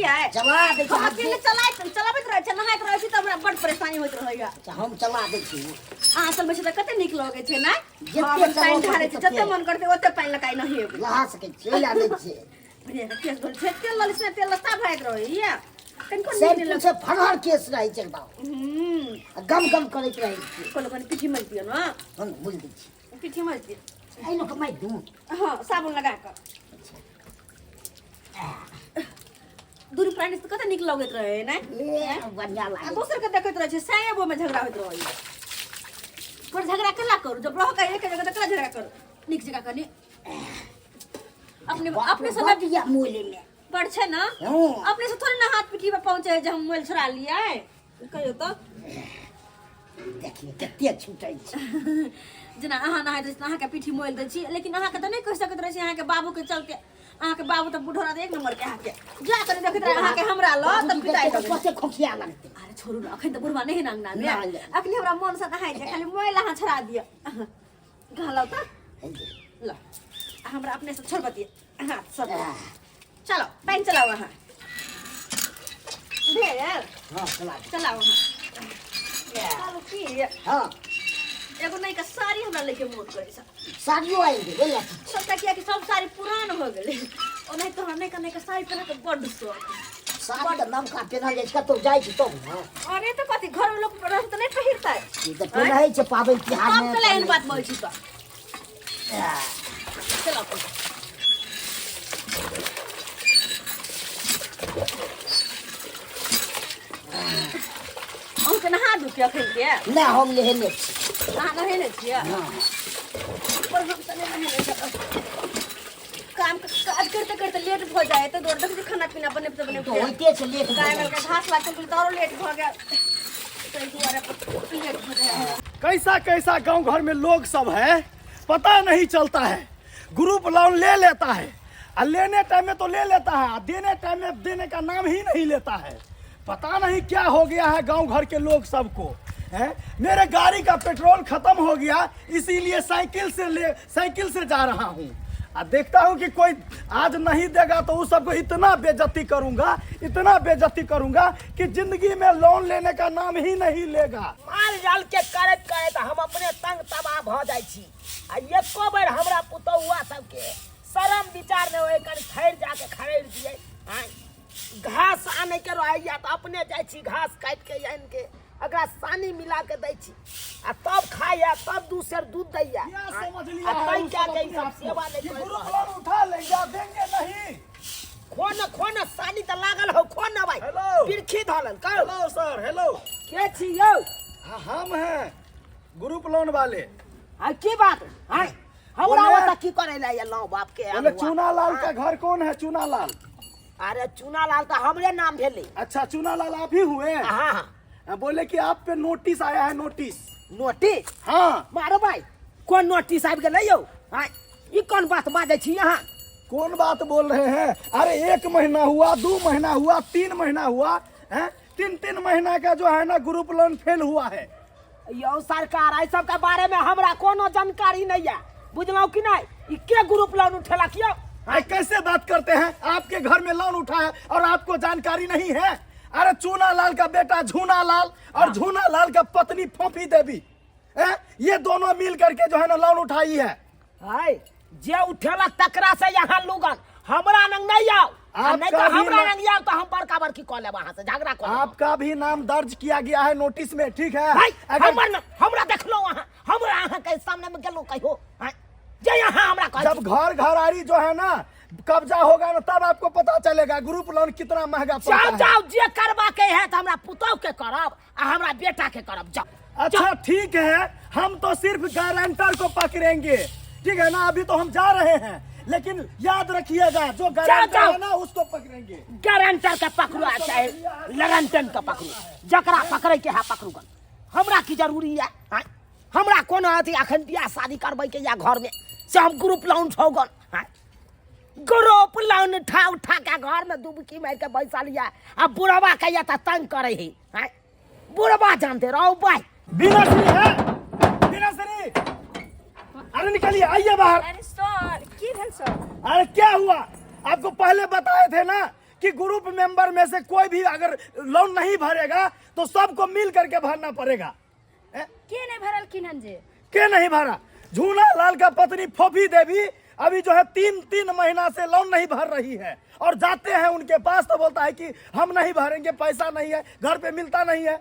चलबतियै? चला दै छी। हम अकेले चलाइत चलाबैत रहै छै, नहाइत रहै छी तऽ हमरा बड परेशानी होइत रहैया। अच्छा, हम चला दै छी। अहाँ चलबै छी तऽ कते नीक लगै छै ने। जते हम अपन पानि चलाउ ढारै छी, तते। जते मन करतै ओते पानि लगाइ नहेबै। नहा सकै छी, ओहि लए दै छियै। बढ़िया के केस धोल छै, तेल ललिस ने तेल लस्ता भागि रहैया, कनिको नीक नहि शैम्पू लगै। से फरहर केस रहै छै एकदम। हूँ। आ गम गम करैत रहै छै। कोनो कनि पीठी मजि दियौ ने। हम बुझि दै छी। पीठी मजि दियौ। एहि लोक मारि दू। हँ, साबुन लगा कऽ दुनू प्राणी से कते नीक लगैत रहे ने। ए, बढ़िया आ लागै। दोसर के देखैत रहै छै, साहेबो में झगड़ा होइत रहै। पर झगड़ा केला करू? जब रह के एक जगह तऽ केला झगड़ा करू? नीक जगह कनि अपने अपने से। बड या मोले में बड़ छै ने। हँ। अपने से थोड़े ना हाथ पीठी पे पहुंचे जे हम मोबाइल छोड़ा लियै, कहियो तऽ। देखियौ कते छूटै छै। जेना अहाँ नहाइत रहै छी तऽ अहाँके पीठी मोलि दै छी, लेकिन अहाँके तऽ नहि कहि सकैत रहै छी अहाँके बाबूके चलते। अहाँके बाबू तऽ बुढ़ौरा तऽ एक नंबर के अहाँके जा कऽ देखैत रहै अहाँके हमरा लग तऽ बाबूजी पिटाइ देखतै तऽ लगै। कते खोखिया लगतै। अरे छोड़ू ने, अखन तऽ बुढ़वा नहि है ने अंगना में। नहि, नहि। अखनी हमरा मन से नहाय छै, खाली मोबाइल अहाँ छोड़ा दिअ। कहलहुँ तऽ ल आ हमरा अपने से छोड़ब दिअ हाथ सब। चलो, पानि चलाउ अहाँ। भेल? हँ, चला दे। चलाउ अहाँ। चलू की। हँ। एगो नयका साड़ी हमरा लैके मोन करै छै। साड़ियो आनि देबै लए। सबटा, कियाकि सब साड़ी पुरान हो गेलै। ओनाहि तो हमरा नयका नयका साड़ी पहिरके के बड्ड शौक। साड़ी तऽ नवका पेन्हल जाइ छै, कतहु जाइ छै तब ने। अरे तऽ कथी घर में लोक रहत तऽ नहि पहिरतै? ई तऽ पेन्है छै पाबनि तिहार तब मे। कला एहन बात बोलै छी तऽ चलो। अहूँके नहा दू कि अखन के? नहि, हम नहेने छी। अहाँ नहेने छियै? हँ। पर हम तऽ नहि नहेने छियै। काम काज करते करते लेट भऽ जाइ तऽ दुआरे देखै छी खाना पीना बनेबते तऽ बनेबते होइते छै, लेट भऽ गाय जाइ मालके छै। घास लाग चलि तऽ आरो लेट भऽ गेल, ताहि दुआरे लेट भऽ जाइ है। कैसा कैसा गांव घर में लोग सब है, पता नहीं चलता है। ग्रुप लोन ले लेता है और लेने टाइम में तो ले लेता है, और देने टाइम में देने का नाम ही नहीं लेता है। पता नहीं क्या हो गया है गांव घर के लोग सबको हैं। मेरे गाड़ी का पेट्रोल खत्म हो गया, इसीलिए साइकिल से ले साइकिल से जा रहा हूँ। आ देखता हूँ कि कोई आज नहीं देगा तो उस सबको इतना बेइज्जती करूंगा, इतना बेइज्जती करूंगा कि जिंदगी में लोन लेने का नाम ही नहीं लेगा। माल जाल के करैत करैत हम अपने तंग तबाह भऽ जाइ छी आ एको बेर हमरा पुतहुआ सबके शरम विचार नहि होय कनि खैर जाके खरीद दियै। आँय, घास आनै के रहैया तऽ अपने जाइ छी, घास काटि के आनि के एकरा सानी मिला के दै छी आ तब खाइया, तब दू सेर दूध दैया। क्या आँय, समझ लिया आ है तै उस कए सब के ई अपने सब आप को? सेवा नहि कि करैत ग्रुप रहै। लोन उठा लेंगे और देंगे नहीं। खो न, खो न, सानी तऽ लागल हौ, खो न भाई। हेलो। बिरखी धऽ लेल कहो। Hello sir, hello. के छी यौ? हाँ, हम हैं ग्रुप लोन वाले। आ की बात आँय, हमरा बोले। ओतऽ की करै लए एलहुँ बाप के बोले अगुआ? चूना लाल का घर कौन है? चूना लाल? अरे, चूना लाल तऽ हमरे नाम भेलै। अच्छा, चूना लाल आप ही हुए? हाँ हाँ। हाँ, बोले कि आप पे नोटिस आया है, नोटिस। नोटिस? हाँ। मारो भाई, कोन नोटिस आबि गेलै यौ? आँय, ई कोन बात बाजै छी अहाँ? कौन बात बोल रहे हैं? अरे, एक महीना हुआ, 2 महीना हुआ, 3 महीना हुआ है, तीन तीन महीना का जो है ना ग्रुप लोन फेल हुआ है। यौ सरकार, एहि सबके बारे में हमरा कोनो जानकारी नहीं है, बुझलहुँ कि नहीं? ई के ग्रुप लोन उठेलक यौ? अरे, कैसे बात करते हैं? आपके घर में लोन उठा है और आपको जानकारी नहीं है? अरे, चूना लाल का बेटा झूना लाल और झूना लाल का पत्नी फोफी देवी हैं? ये दोनों मिल करके जो है ना लोन उठाई है। है जे उठेलक तकरा से यहाँ लुगन, हमरा नंग नहीं आओ। आ नहीं तो आपका भी हमरा नंग आओ तो हम बड़का बड़की कऽ लेब अहाँ से, झगड़ा कऽ लेब। आपका भी नाम दर्ज किया गया है नोटिस में, ठीक है? भाई, अगर हमर न हमरा देखलो अहाँ, हमरा अहाँ के सामने में गेलो कहियो? आँय, जे यहाँ हमरा कहै जब छी। घर घर आरी जो है ना कब्जा होगा ना, तब आपको पता चलेगा ग्रुप लोन कितना महंगा पड़ता जाओ है। जाओ, जे करबा के है तो हमरा पुतहु के करब आ हमरा बेटा के करब, जाओ। अच्छा ठीक है, हम तो सिर्फ गारंटर को पकड़ेंगे, ठीक है ना? अभी तो हम जा रहे हैं, लेकिन याद रखिएगा, जो गारंटर जाओ। है ना उसको पकड़ेंगे। गारंटर के पकड़ू आ चाहे लरंटन के पकड़ू, जकरा पकड़े के है पकड़ू गन, हमरा की जरूरी है? आँय? हमरा कोनो अथी अखन बियाह शादी करबै के या घर में से हम ग्रुप लोन उठाउ गन? आँय? ग्रुप लोन उठा उठा के घर में दुबकी मार के बैसल या आ बुढ़वा के या त तंग करे है। आँय? बुढ़वा जानते रहो भाई। बीना श्री है? बीना श्री, अरे निकलिए, आइए बाहर। अरे सर, की भेल सर? अरे, क्या हुआ? आपको पहले बताए थे ना कि ग्रुप मेंबर में से कोई भी अगर लोन नहीं भरेगा तो सबको मिल करके भरना पड़ेगा। ए? के नहीं भरलखिन हन जे? के नहीं भरा? झूना लाल का पत्नी फोफी देवी अभी जो है 3-3 महीना से लोन नहीं भर रही है, और जाते हैं उनके पास तो बोलता है कि हम नहीं भरेंगे, पैसा नहीं है, घर पे मिलता नहीं है।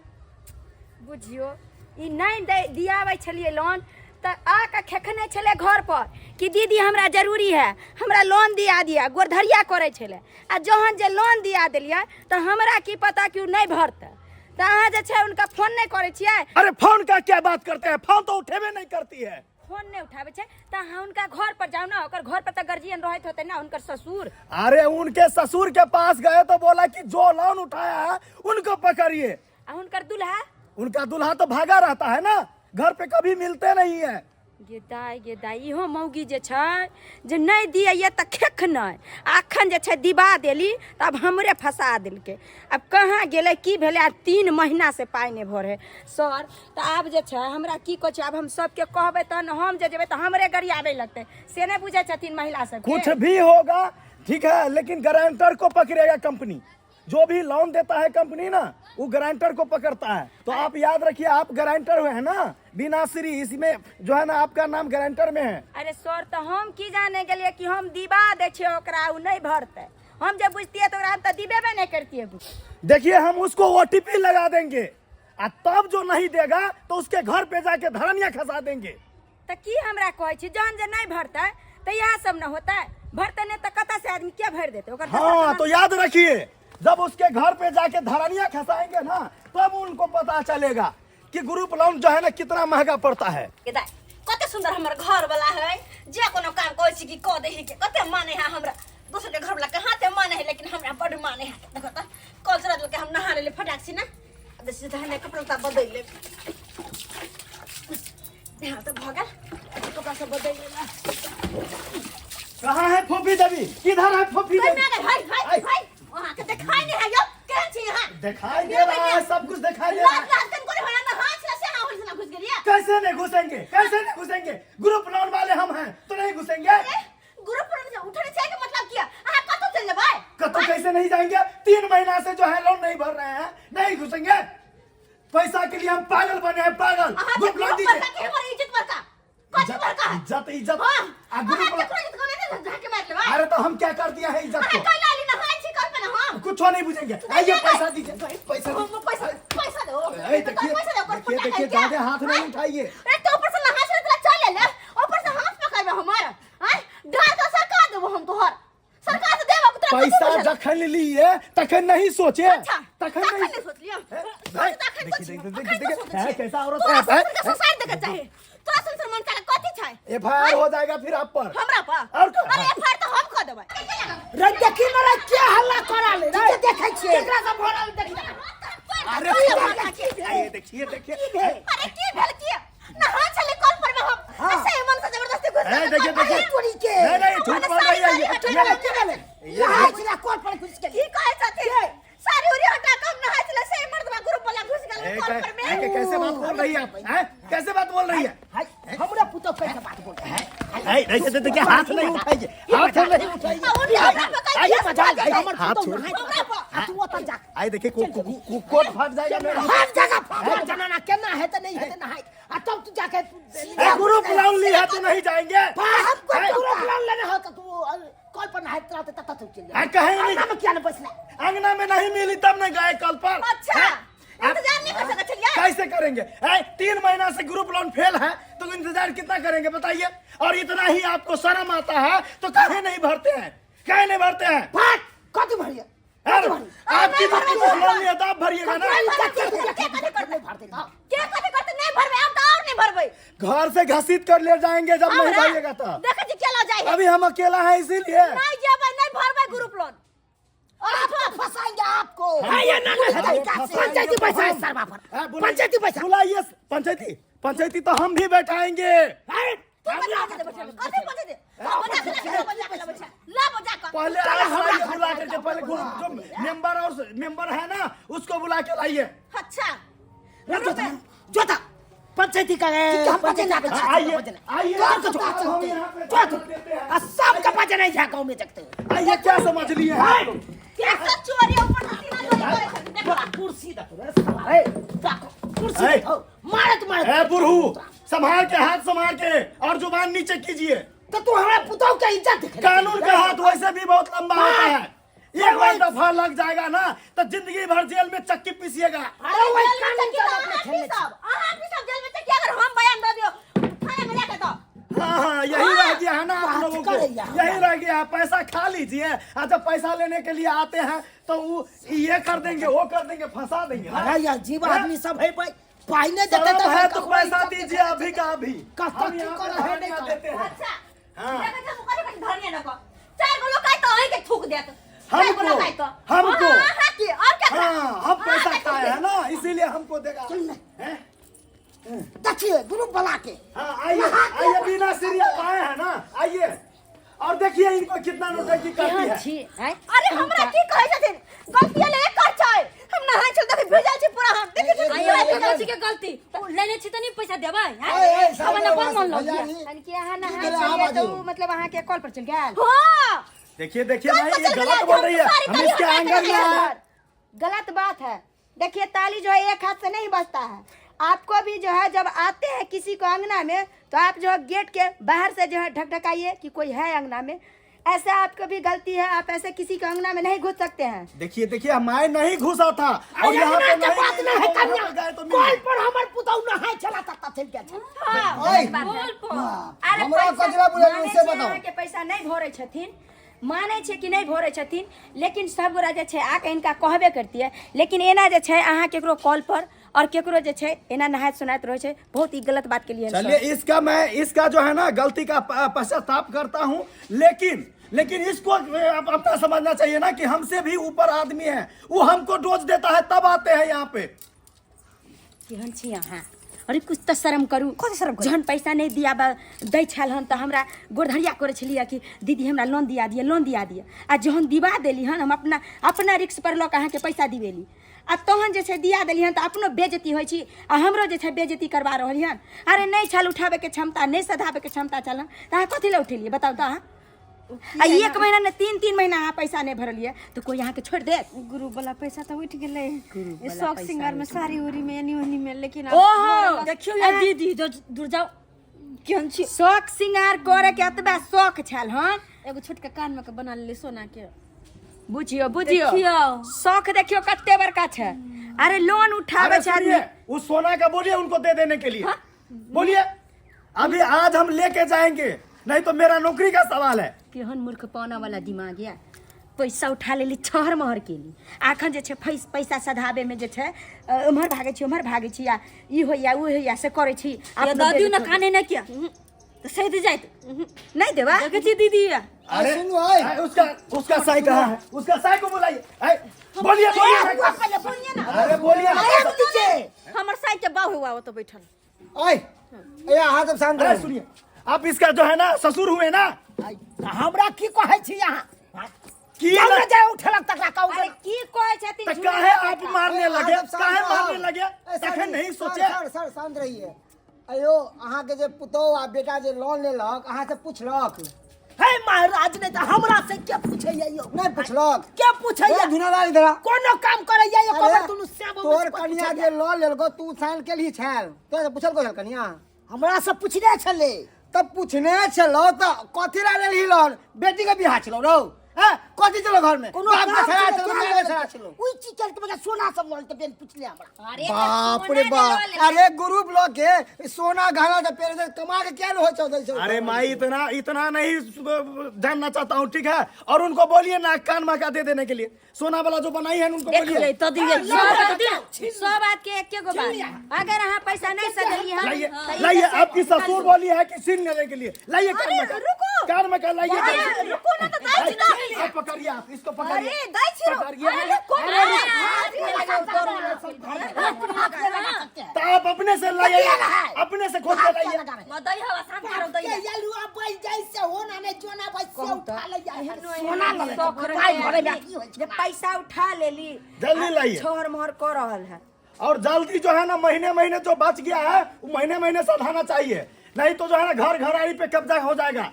बुझियो ई नहीं दियाबै छलियै लोन तऽ आके खेखने छलै घर पर कि दीदी हमरा जरूरी है, हमरा लोन दिया दिया, गोरधरिया करै छलै। आ जहन जे लोन दिया देलियै तऽ हमरा की पता कि ओ नहि भरतै। तऽ अहाँ जे छै हुनका फोन नहि करै छियै? अरे फोन का क्या बात करते हैं, फोन तो उठेबे नहीं करती है। फोन नहीं उठाबै छै तऽ अहाँ हुनका घर पर जाउ ना, ओकर घर पर तऽ गार्जियन रहैत होतै ना, हुनकर ससुर। अरे उनके ससुर के पास गए तो बोला कि जो लोन उठाया है उनको पकड़िए। आ हुनकर दूल्हा? उनका दूल्हा तो भागा रहता है ना, घर पे कभी मिलते नहीं है। गे दाइ, गे दाइ, इहो मौगी जे छै जे नहि दियैया तऽ खेख नहि, अखन जे छै दिबा देली तऽ आब हमरे फंसा देलकै। आब कहाँ गेलै की भेलै, आ 3 महीना से पाइ नहि भरै सर। तऽ आब जे छै हमरा की कहै छै, आब हम सबके कहबै तहन हम जे जेबै तऽ हमरे गरियाबै लगतै, से नहि बुझै छथिन महिला सब। कुछ भी होगा ठीक है, लेकिन गारंटर को पकड़ेगा कंपनी। जो भी लोन देता है कंपनी ना, वो गारंटर को पकड़ता है। तो आप याद रखिए, आप गारंटर हुए हैं ना, बिना श्री इसमें जो है ना आपका नाम गारंटर में है। अरे सर तो हम की जाने गेलिए कि हम दिबा दै छियै ओकरा, उ नहीं भरतै। हम जब बुझतियै तो ओकरा हम तो दिबेबे नहीं करतियै। देखिए हम उसको ओटीपी लगा देंगे, आ तब जो नहीं देगा तो उसके घर पे जाके धरनिया खसा देंगे। तो की हमरा कहै छी, जहन जे नहीं भरतै तो इएह सब न होतै, भरतै नहीं तो कतऽ से आदमी क्या भरि देतै ओकर? हाँ तो याद रखिए, जब उसके घर पे जाके धरनिया खसाएंगे ना तब उनको पता चलेगा कि ग्रुप लोन जो है ना कितना महंगा पड़ता है। कते सुंदर हमर घर वाला है, जे कोनो काम कहै छी कि कऽ दे के कते माने है हमरा। दोसर के घर वाला कहाँ ते माने है, लेकिन हमरा बड माने है। देखो त कल चला देलकै, हम नहा लेले फटाक से ना, अब जैसे धान कपड़ा उता बदल ले, यहाँ तो भऽ गेल, कपड़ा सब बदल लेला। कहाँ है फोफी देवी? किधर है फोफी देवी? हाय हाय हाय, वहाँ के दिखाई नहीं है यो, केहन छी यहाँ? दिखाई दे रहा है, सब कुछ दिखाई दे रहा है। लाज लाज कन करे होया ना, हाथ से हां होल से घुस गेलिए। कैसे नहीं घुसेंगे, कैसे नहीं घुसेंगे? ग्रुप लोन वाले हम हैं तो नहीं घुसेंगे। ग्रुप लोन से उठने चाहिए के मतलब किया? अहाँ कतौ चल जेबै? कतौ कैसे नहीं जाएंगे? 3 महीना से जो है लोन नहीं भर रहे हैं, नहीं घुसेंगे। पैसा के लिए हम पागल बने हैं, पागल। ग्रुप लोन दीजिए। इज्जत बड़का, कथी बड़का? इज्जत, इज्जत। हाँ। आ ग्रुप अहाँ लोन- केकरो इज्जत कोने ने झाके मारि लेबै? अरे तो हम क्या कर दिया है इज्जत अहाँ को? कैला ली नहाय छी कल पे ना हम। कुछ नहीं बुझेंगे। आइए पैसा दीजिए, पैसा हम दीजिए। पैसा, पैसा दो। ए, देखिए, पैसा दो, देखिए, फटा देखिए, के। ज्यादा हाथ नहीं हाँ? उठाइए। अरे तो ऊपर से नहा छे तोरा चल ले, ऊपर से हाथ पकड़बे हमर। हैं? डाल तो सरकार देबो हम तोहर। सरकार से देबो तोरा कथी पैसा बुझल? जखन लिए तखन नहीं सोचे, अच्छा, तखन तखन नहीं नहीं सोचलिए। ए, सोच तखन देखिए, सोचियो, देखिए, अखन देखिए, तो सोचै है, छियै। कैसा औरत तोरा है, ससुर के है? सुसाइड देके चाही। तोरा ससुर मन का कथी छै? एफआईआर हो जाएगा फिर आप पर। हमरा पर? और का? अरे एफआईआर तो हम कऽ देबै। रे देखी न रे के हल्ला करा ले रे, देखै छियै। केकरा से भरल देखी। अरे अरे ये देखिए, देखिए। अरे की भेल की? नहा छले कल पर में हम। ऐसे ही मन से जबरदस्ती घुस ए, गेल देखिए, कल पर। देखिए। तोरी के। नहीं, नहीं, झूठ बोल रही है ये। सारी ये- सारी की भेलै? नहाय छलै कल पर घुसि गेलै। की कहै छथिन? सारी उरी हटा कऽ हम नहाय छलै, से मर्दवा ग्रुप वाला घुस गेल ए, कल पर में। कैसे बात बोल रही है आप? हैं? कैसे बात बोल रही है? हाय, हमरा पुतोह कैसे बात बोल रहे हैं? ए, देखिए, देखिए, देखिए, हाथ नहीं उठाइए, हाथ नहीं उठाइए। आ, उनका हमरा पर कहि आइए, दिया, मजाल आइए, हमर हाथ पुतोह छोड़। नहाय हमरा पर। आ तू ओतऽ जा। आइए, देखिए, कोट फट जाएगा मेरा। हर जगह फट जनाना केना हेतै नहीं हेतै नहाय, आ तब तू जाके ए, ग्रुप लोन ली है तो नहीं जाएंगे। हमको ग्रुप लोन लेना हो तो तू कल पर नहाइत रहते तब तू चल जा। आ, कहीं नहीं। अंगना में किया नहीं बैसले? अंगना में नहीं मिली तब न गए कल पर। अच्छा, हैं? इंतजार नहीं कर सके छलियै? कैसे करेंगे? हैं? 3 महीना से ग्रुप लोन फेल है तो इंतजार कितना करेंगे बताइए? और इतना ही आपको शर्म आता है तो काहे नहीं भरते हैं, काहे नहीं भरते हैं? फट कथी भरिए? अरे, आपकी नहीं भरबै, ग्रुप लोन लिया तो आप भरिएगा ना। के कथी करतै? के कथी करतै? नहीं भरबै हम तो और नहीं भरबै। घर से घसीट कर ले जाएंगे जब नहीं हमरा? भरिएगा तो। देखै छी केला जाइ है। अभी हम अकेला है इसीलिए। नहीं जेबै, नहीं भरबै ग्रुप लोन। और आपको फंसाएंगे आपको। हाँ, ये ना, ना, अरे, तरीका से। फंसाएंगे पंचायती तो पैसा है हम। सरवा पर। हाँ, बुलाइए। पंचायती पैसा। बुलाइए पंचायती, पंचायती तो हम भी बैठाएंगे। अरे, तू बता दे बच्चा, कथी बजे दे? बजा के ला, बजा के ला बच्चा। ला बजा के। पहले आप लाइए बुला करके, पहले ग्रुप जो मेंबर और मेंबर है ना उसको बुला के लाइए। अच्छा। रे, जोता, जोता। पंचायती का है, ठीक है, हम पंचायती बजे का ना है, आइए, बजे ना। आइए, तोर हम को यहाँ चलते, पे तोर को। देते हैं। आ, सबका बजे नहीं है गाँव में जगते। आइए, क्या समझ लिए हैं आप लोग? एक तो चोरी ऊपर से सीना चोरी करे छथिन देखो। तोरा कुर्सी देखो रे साला रे, देखो कुर्सी ए। देखो, मारत मारत। ए बुढ़ू, संभाल के हाथ, संभाल के और जुबान नीचे कीजिए। तो तू हमरा पुतोह के इज्जत देखे। कानून का हाथ वैसे भी बहुत लंबा होता है, एक बार दफा लग जाएगा ना तो जिंदगी भर जेल में चक्की पीसिएगा। अरे वही जेल में कानून चक्की के तो अपने अहाँ खेलने पीसब, अहाँ पीसब जेल में चक्की, अगर हम बयान दऽ दियौ थाना में जाके तो। हाँ हाँ, यही रह गया है ना आप बात लोगों को, करैया। यही रह गया है। पैसा खा लीजिए और जब पैसा लेने के लिए आते हैं तो वो ये कर देंगे, वो कर देंगे, फंसा देंगे ना। अरे यार जीव आदमी सब है भाई, पाई नहीं देते शर्म तो है तो ककरो पैसा इज्जत दीजिए अभी का अभी। कब तक हम यहाँ की पे कर है नहीं धरना कर। देते हैं। अच्छा। हाँ। देखै छी हम कथी कथी धरने न कऽ। चारि गो लोक आइ तऽ अहीँके थूक देत। चारि गो हमको, लोक आइ तऽ। हमको। हाँ, अहाँ के, और केकरा? हाँ, हम पैसा अहाँके थूक खाए देत। है ना, इसीलिए हमको देगा। चल ना। हैं? देखिए ग्रुप बना के। हाँ आइए आइए, बिना सीरिया पाए हैं ना, आइए और देखिए इनको कितना नौटंकी करती केहन है। छी आँय? अरे हमरा की कहै छथिन, गलती ले कर छै, हम नहाय छल देखै भेजल छी पूरा, हम देखै छी आइयो पूरा भेजल कथी छी। के गलती उ लेने छी त नहीं पैसा देबै? ए, ए, हम साहब, अपन मन लग भैया जी, यानी कि अहाँ नहाय की भेलै? छलियै अहाँ तऽ बाजू। उ मतलब अहाँके कॉल पर चलि गेल। हाँ। देखिए देखिए कल भाई, को ये चल गलत गया, बोल रही है, सारी हम ताली इसके हटा के आंगन में रखे आए। हैं। गलत बात है। देखिए ताली जो है एक हाथ से नहीं बजता है। आपको भी जो है जब आते हैं किसी को अंगना में तो आप जो है गेट के बाहर से जो है ढकढकाइए कि कोई है अंगना में। ऐसे आपको भी गलती है, आप ऐसे किसी के अंगना में नहीं घुस सकते हैं। देखिए देखिए, मैं नहीं घुसा था और अरे यहाँ पे अंगना के नहीं बात ना है वहाँ कन्या, पे गए तो मिल कॉल गए। पर हमर पुतोह नहाय छला तत्ता चलि गेल छल। हाँ, ओए, गलत बात है। अरे हमरा पैसा- कचरा बुझल मानै से छियै बताओ। अहाँके पैसा नहि भरै छथिन, मानै छियै कि नहि भरै छथिन, लेकिन सब गोरा जे छै आके हिनका कहबे करतियै, लेकिन एना जे छै अहाँ केकरो कॉल पर और केकरो जे छै एना नहाइत सुनाइत रहै छै, बहुत ई गलत बात के लिए। चलिए इसका मैं इसका जो है ना गलती का पश्चाताप करता हूँ, लेकिन लेकिन इसको अपना समझना चाहिए ना कि हमसे भी ऊपर आदमी है, वो हमको डोज देता है तब आते हैं यहाँ पे। केहन छी अहाँ? अरे कुछ तऽ शरम करू। कथी शरम करू? जहन पैसा नहि दियाबऽ दै छल हन तऽ हमरा गोरधरिया करै छलियै कि दीदी हमरा लोन दिया दिअ, लोन दिया दिअ, आ जहन दिवा देली हन हम अपना अपना रिक्स पर लऽ कऽ अहाँके पैसा दिवेली, आ तहन जे छै दिया देली हन तऽ अपनो बेजती होइ छी आ हमरो जे छै बेजती करवा रहल हन। अरे नहि छल उठाबैके क्षमता, नहि सधाबैके क्षमता छल हन तऽ अहाँ कथी लए उठेलियै बताउ तऽ अहाँ? आ एक महीना नहि, 3-3 महीना अहाँ पैसा नहि भरलियै तऽ कोइ अहाँके छोड़ि देत? ग्रुप वाला पैसा तऽ उठि गेलै ग्रुप वाला शौक पैसा सिंगार में, साड़ी उड़ी में, एनी ओनी में, लेकिन आब ओहो देखियौ या दीदी, जो दूर जाओ, केहन छी? शौक सिंगार करे के एतबा शौक छल हन। एगो छोटका कान में के बना लेली सोना के। बुझियो बुझियो, देखियौ। शौक देखियो कते बड़का छै। अरे लोन उठाबै अरे छै आदमी। सुनिए, उस सोना का बोलिए उनको दे देने के लिए बोलिए, अभी आज हम लेके जाएंगे, नहीं तो मेरा नौकरी का सवाल है। केहन मूर्ख पाना वाला दिमाग या, पैसा उठा लेली, छहर महर केली, आखन जे छै पैसा सधाबे में जे छै उम्हर भागै छी उम्हर भागै छी, आ ई होइया ओ होइया से करै छी। या अपनो दऽ दियौ ने बेजती। काने ने किया तऽ सैद जाइत। नहि देबा? देखै छी दीदी। अरे सुनो, ओए। अरे, उसका उसका साई कहाँ है? उसका साई को बुलाइए। अरे, बोलिए बोलिए, सुनिए ना। अरे बोलिए। हमर साई के बाहु हुआ ओतऽ बैठल। ओए, ए, अहाँ सब शांत अरे रहू। सुनिए, आप इसका जो है ना ससुर हुए ना। आइ, तऽ हमरा की कहै छी अहाँ? की जाउ ना- ने, जाउ उठेलक तकरा कहू। अरे की कहै छथिन? तो झूठ काहे बात आप मारने लगे? अहाँ सब शांत काहे रहू। मारने लगे? ए, सर तखन जी, नहीं सर, सोचे। सर सर शांत रहिए। अयो, अहाँके जे पुतोह आ बेटा जे लोन लेलक, अहाँ से पुछलक? हे महाराज, नहि तऽ हमरा से के पूछैया यौ? नहि पुछलक? के पूछैया? ए, झुनालाल इधर आ। कोनो काम करैया यौ? अरे, कबर दुनू श्याम तोर कनिया जे लोन लेलको, तू साइन केलही छल, तोरा से पुछलको छल कनिया? हमरा से पूछने छलै। तब पूछने छलौ तऽ कथी ला लेलही लोन? बेटी के बियाह छलौ रौ? हैं, कथी छलौ घर में? कोनो बाप के काम छड़ा छलै, छलौ, क्या माय के छड़ा छलौ? ओहि चीज के बगैर सोना सब लऽ लेतै, बेन पूछले हमरा। अरे बाप रे बाप, अरे ग्रुप लऽ के सोना गहना तऽ पेरे कमा के क्या होइ छौ दै छौ? अरे माई, इतना इतना नहीं जानना चाहता हूँ, ठीक है? और उनको बोलिए ना कान मका दे देने के लिए, सोना वाला जो बनाई है उनको देख बोलिए। ले तऽ दियै। सब बात के एके गो बात, अगर अहाँ पैसा नहीं सधलियै हन लाइए तऽ ई लाइए, जे छै आपकी ससुर बोली है कि छीन लेने के लिए, लाइए कान अरे, मका। रुको। कान मका लाइए। अरे, रुको ना तऽ दै छी तऽ। आप पकड़िए, आप इसको पकड़िए। अरे दै छी रौ। पकड़िए। अरे रुको ना। तो आप अपने से लाइए, अपने से खोद के लाइए। मदई हवा शांत करो दैया। सोना लऽ लेतै, पाइ भरै मे की होइ छै? जे पैसा उठा लेली, जल्दी लाइए। छोहर मोहर कऽ रहल है। और जल्दी जो है ना महीने महीने जो बच गया है वो महीने महीने सधाना चाहिए, नहीं तो जो है ना घर घराड़ी पे कब्जा हो जाएगा।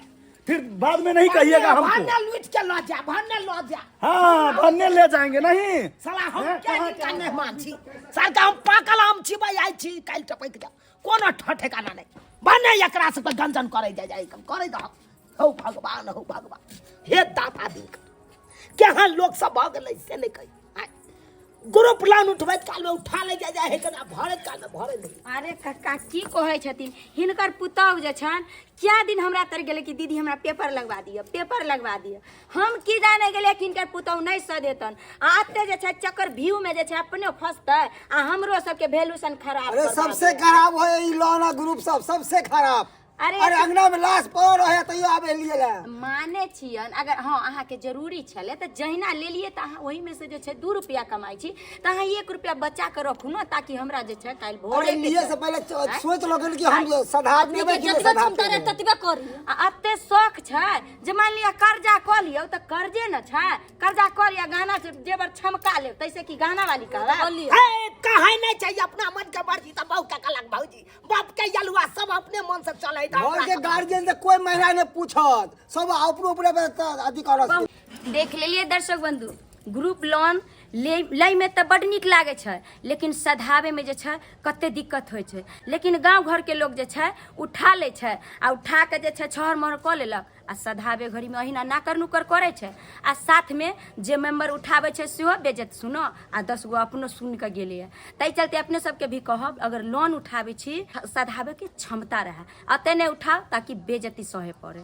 फिर बाद में नहीं कहिएगा हमको। भन्ने लूट के लऽ जा, भन्ने लऽ जा। हाँ, भन्ने ले जाएंगे नहीं। साला हम क्या दिन का मेहमान छी, साला हम पाकल आम छी भाई, आइ छी काल्हि टपकि जाउ, कोनो ठेकाना नहि। भन्ने एकरा सबके गंजन करै जाय जाय करै दहक। हौ भगवान, हौ भगवान, हे दाता दिन केहन लोक सब भऽ गेलै से नहि कही। ग्रुप लोन उठबैत कालमे उठा ले जाय जाय है केना, भरैत कालमे भरै नहि। अरे कक्का की कहै छथिन, हिनकर पुतहु जे छनि क्या दिन हमरा तर गेलै कि दीदी हमरा पेपर लगवा दिअ, पेपर लगवा दिअ। हम की जाने गेलियै कि हिनकर पुतहु नहि सधेतन, आ एते जे छै चक्कर व्यू में जे छै अपने फसतै आ हमरो सबके वैल्यूशन खराब। अरे सबसे खराब है ई लोन आ ग्रुप सब, सबसे खराब। अरे अरे अंगना में लाश पड़ल रहे तैयो आबे लिए ला। माने छियन अगर हाँ अहाँके जरूरी छलै तऽ जहिना लेलियै तऽ अहाँ ओहिमे से जे छै 2 रुपया कमाइ छी तऽ अहाँ 1 रुपया बचा कऽ रखू ने, ताकि हमरा जे छै काल्हि भोरे अरे लिए से पहले सोच लगल कि हम सधा देबै कि नहि जतबे सधा क्षमता रहे देबै। ततबे करी। आ एते शौख छै जे मान लिअ कर्जा कऽ लियौ तऽ कर्जे ने छै, कर्जा कऽ लिअ गहना जेवर छमका लेब तैसे कि गहना वाली कहबै। हे कहै नहि छै अपना मन के मर्जी, तऽ बहु के कहलक भौजी बाप के यलुआ सब अपने मन से चलै। घर के गार्जियन से कोई महिला नहीं पूछत, सब अपने अपने पे अथी करत। देख लेलियै दर्शक बंधु, ग्रुप लोन ले लैमे तऽ बड्ड नीक लागै छै, लेकिन सधाबैमे जे छै कते दिक्कत होइ छै। लेकिन गाँव घरके लोक जे छै उठा लै छै आ उठा कऽ जे छै छहर महर कऽ लेलक आ सधाबे घड़ीमे अहिना नाकर नुकर करै छै, आ साथमे जे मेम्बर उठाबै छै सेहो बेजत सुनो आ 10 गो अपनो सुनि कऽ गेलैए। ताहि चलते अपने सबके भी कहब, अगर लोन उठाबै छी सधाबैके क्षमता रहए, एते नहि उठाउ ताकि बेजती सहे पड़े।